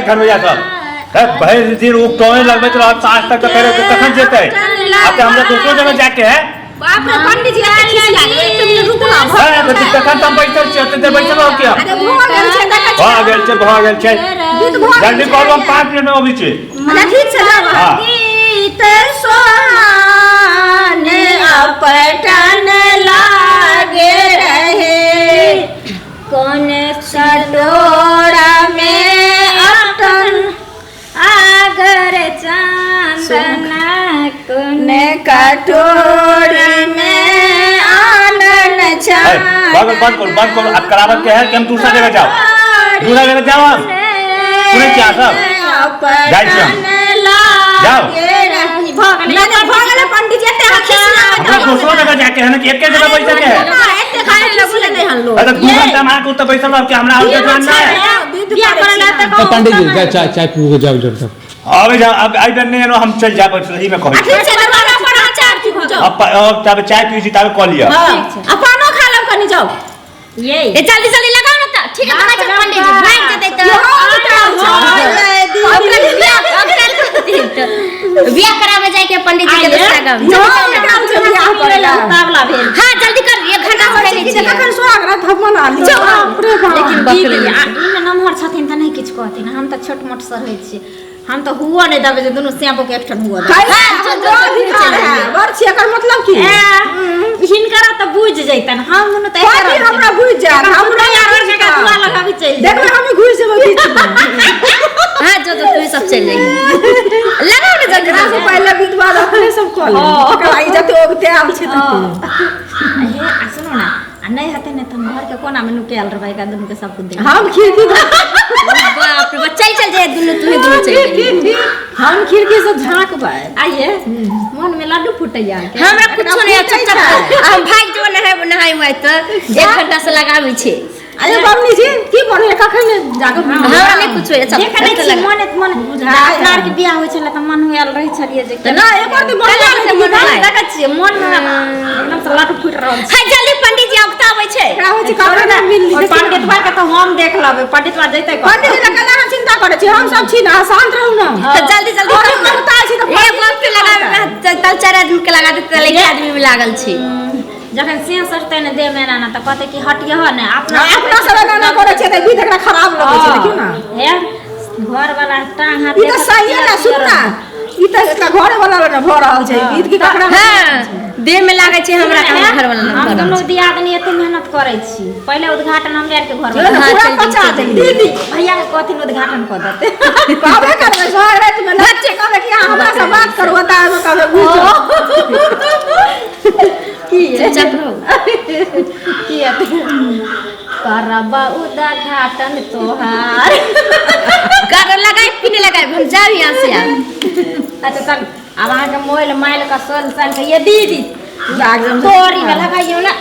घरवैया सब है भरि दिन उपटौने लगबैत रहत साँझ तक तऽ फेर कखन जेतै आब तऽ हमरा दोसरो जगह जाके है। बाप रे, पंडित जी एते खिसिया गेल, एक मिनट रुकू ना, भऽ है गेल तऽ छै। तखन तऽ हम बैसल छी, ओते देर बैसल रहब कि हम? अरे भऽ गेल छै, देखै छी। भऽ गेल छै, भऽ गेल छै। विध भऽ गेल जल्दी छै। करू, हम 5 मिनट में अबै छी। अच्छा ठीक छै, जाउ अहाँ। हाँ। गीत सोहान अपटन लागे रहे, कोन सटोरा में अटन आगर चांदना कोन ने कटोरी में आनन है, भऽ गेल, बंद करू, बंद करू। आब कराबत के है कि हम दूसरा जगह जाउ? दूसरा जगह जाउ हम? सुनै छी अहाँ सब? जाइ छी हम। जाउ। भऽ गेलै। नहि, नहि, भऽ गेलै पंडित जी, एते अहाँ खिसियाबै हमरा दोसरो जगह जाके है ना कि एके जगह बैसे के है? एते खाली खिसियाबै नहि हन लोग। अरे 2 घंटा हम अहाँके ओतऽ बैसल रहब कि हमरा आओर जगह नहि? बियाह करऽ ला तऽ तऽ पंडित जी जाउ, चाय चाय पीबू के जाउ जब तक। आबै जाउ, आब एहि बेर नहि एलहुँ, हम चलि जायब, सही मे कहै छी। ठीक छै, दरवाजा पर अहाँ चाय पीबू जाउ। अब तब चाय पीबै छी ताबे कऽ लिअ। हाँ, आ पानो खा लेब कनि जाउ। ये ए जल्दी जल्दी लगाओ ना त, ठीक है, लगाइ छै पंडित जी, भागि जेतै तऽ। बियाह कराबे जाय के पंडित जी के दोसरा गाँव। उतावला भेल। हाँ जल्दी कर, 1 घंटा से फैले छियै। कखन सुहाग रात भगवान आली। लेकिन दीदी, आ ई नमहर छथिन तऽ नहि किछु कहथिन, हम तऽ छोट मोट सर होइ छियै, हम तऽ हुओ नहि देबै जे दुनू श्यामो के एकठाम हुओ देबै। बड़ छी, एकर मतलब की? हिनकरा तऽ बुझि जैतन, हम दुनू तऽ कथी हमरा बुझि जायत? हमरा यार के दुआ लगाबी चलि देखबै, हम घुसि जेबै बीच मे। हां जो जो तू सब चलि जाइए, लगाओ ने जल्दी। एकरा से पहिले विधवा अपने सब कऽ ले, ओकरा ई जते ओगते आयल छै तते। हे आ सुनू ना, आ नहि हेतै ने तऽ हम घर के कोना मे नुकायल रहबै, एकरा दुनू के सब कुछ देख। हम खिड़की, बाप रे, चल चल जाए दुनू, तू दुनू चल जाइए। हम खिड़की से झाँकबै। आइए मन में लड्डू फूटैया हमरा कुछो नहीं, चुपचाप हम भागि जेबो। नहाय नहाय हुआ तऽ 1 घंटा से लगाबै छै। अरे बमनी जी, की बने कखन जाके? हमरा नहि कुछो, अच्छा देख नै छी मन मन अपना आर के बियाह होइ छलै तऽ मन हुआल रहै छलियै जे ना एक दिन मन देखै छियै मन मे एकदम से लड्डू फूटि रहल छै। जल्दी पंडित जी औगताबै छै। एकरा होइ छै कखन मिल। पंडितवा के तऽ हम देख लेबै, पंडितवा जैतै। पंडित जी लग अहाँ चिंता करै छी, हम सब छी ना, शांत रहू ना। तऽ जल्दी जल्दी और हम औगताइ छी तऽ एक वक्त लगाबै, तल 4 आदमी के लगा देतै, एक आदमी में लागल छी। जखन सिंह सटतै ने देह में एना ना तऽ कहतै कि हटियह ने अपना। अपना सब एना करै छै तऽ विध एकरा खराब लगै छै, देखियौ ना। हे घर वाला टांग हाथ ई तऽ सही है ना, सुन ना, ई तऽ एकरा घरे वाला लग भऽ रहल छै विध की ककरा। हाँ देह में लागै छै हमरा घर वाला। हम दुनू दियादनी एते मेहनत करै छी, पहिले उद्घाटन हमरे आर के घर वाला। पूरा पचा देली। दीदी भैया के कहथिन उद्घाटन कऽ देतै। कहबे करबै सोहाग राति में, बच्चे कहबै कि अहाँ हमरा से बात करू, ताबे कहबै घुसि जाउ। की चुपचाप रहू की करब उद्घाटन तोहार कर लगाई पीने लगाई, हम जाब यहाँ से आब। अच्छा चल, आब अहाँके मोल माइल के सोल साल के ये दीदी तोरी में लगाइयो ना,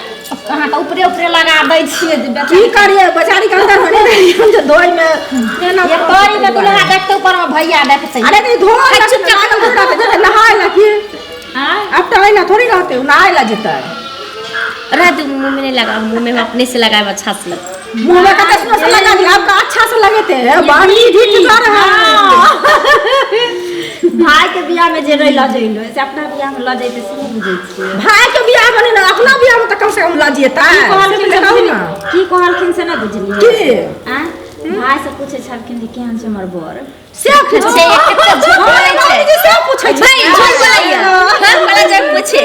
अहाँ तऽ ऊपरे ऊपरे लगा दै छियै जे की करियै, बेचारी के अंदर होने नहीं, हम जे धोइ में एना। ये तोरी में दुल्हा देखतै, ऊपर में भैया देखतै। अरे नहीं, धो लागल जेतै नहाय ला की? अब तो ना थोड़ी रहते, नहाय ला जेतै। रह दू, मुंह में नहीं लगा, मुंह में हम अपने से लगाए अच्छा से। मुंह में कते सुंदर से लगा दिया आपका, अच्छा से लगेते हैं बानी ठीक कर रहा है। भाई के बियाह में जे नहीं लऽ जइलो से अपना बियाह में लऽ जइते से नहि बुझै छियै। भाई के बियाह में नहीं, अपना बियाह में तो कम से कम लऽ जेतै। की कहलखिन से कहू ना, की कहलखिन से नहि बुझलियै की? आ भाई से पूछै छलखिन जे केहन छै हमर बर, से पूछे। कते झूठ बोलै छै से पूछै छै। भाई झूठ बोलैया, हम बोला जे पूछे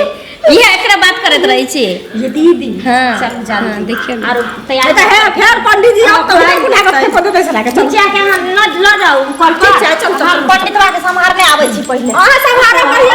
इहे एकरा बात करैत रहै छी ये दीदी। हां चलू जल्दी देखियौ आरो तैयार तऽ हे फेर पंडित जी आब तऽ उठा के फेंक देतै सला के। चल बच्चा के अहाँ न लऽ जाउ कल पर। ठीक छै, चल, चल। हम पंडितवा के सम्हारने आबै छी पहिले। अहाँ सम्हारे पहिले।